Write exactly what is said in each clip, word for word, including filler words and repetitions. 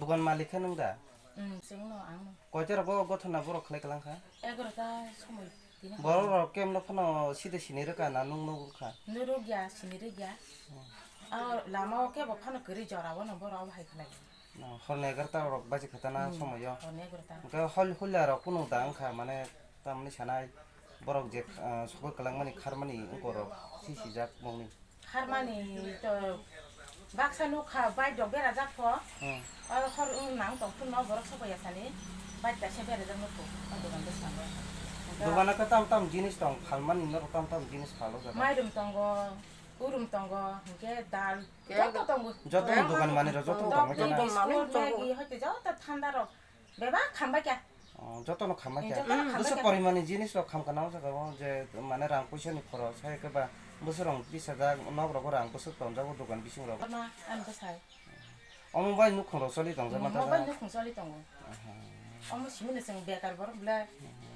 Dugan malik khe nwng da? Hmm, chwngno ang. Koita rogo gothona borok khlai kwlang kha? Egarota somoi tini. Borok rok kemno phano side sini rwkha na nwng nuk rwkha? Nurugya, sini rwgya. Hmm. Aro lama o kebo phano kwrwi jora o no borok abo hai khlai. No, horni egarota rok baji khatana Hmm, somoyo. Horni egarota. Hwnkhe hol-, hula rok kunu da wngkha, mane tamni sanai borok je, ah, sogwi kwlangmani kharmani wngkorok si sijak mungni. Kharmani to baksa nukha bike rok berajak pho. Hmm. Oro hor wng nang tong phunno borok sokya sani bike kaisa berajak nukho o dogan bwskango. Dogano khe tam tam jinis tong phalmani norok tam tam jinis phalo jaga. Mairum tongo, urum tongo, hwnkhe dal, joto tongo. Joto ni dogan manwi rok joto Tokti, tongo jana. Biscuit, Maggi, hoite joto thanda rok bebak khambai kha. Oh, joto no khambai kha. Joto no khambai kha. Bwswk porimani jinis rok khamkha na o jaga o je mane rang puisa ni khorok sai khe ba bwswk rok tisajak nok rogo rang bwswk tonjago dogan bising rok. Kono ani bwsai. Omo bai nukhung rok choli tongjak ma Omo bai nukhung choli tongo. Aha. Omo simi no chwng bekar borok bwle.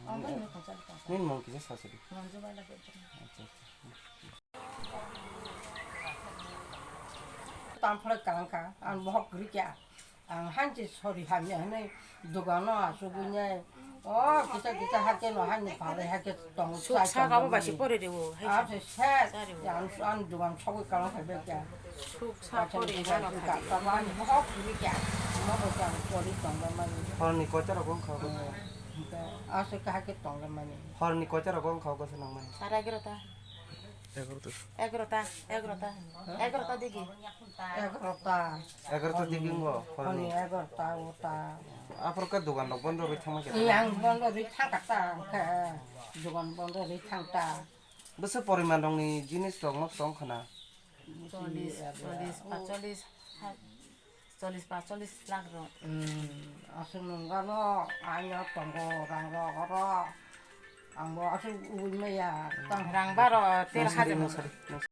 Omo bai nukhung choli tongo. Nini mung kisa sa sidi. Manju bai lagi. Acha, acha. Tamphla kalangka, ang bohok gurikya. Ang hanchi sori hamya hwnwi dogano asugwi nai. O kisa kisa hakhe no hani phalai hakhe tongo. Suk chai sak abo tongo bai se mani. Pore rewo, hai Ah, se. Se set. Sari wo. Ang, ang dogan sogwi kalangka bekya. Suk sak pore mano thadi. Tamo ani bohok gurikya. Mo bo chang pori tongba mani. Horni koita rogo wngkha obo? Aswk hakhe tongba mani. Horni koita rogo wngkha obo se nangmani? Sara egarota. Egarota. Egarota, egarota, egarota digi. Egarota. Egarota digi wngkha horni. Horni egarota, ota. Aphuru khe dogan rok bondo rwi thangma khe. Yang bondo rwi thangkha ta, hwnkhe dogan bondo rwi thangta. Bwswk poriman rokni jinis rok nosto wngkha na? Chollish, chollish, pacholis, ha-, chollish, pacholis lakh rok. Hmm, aswk nwng gano, aino tongo, rang rok oro. Ang bo aswk ui maya, tang. Rang baro, ter hajar.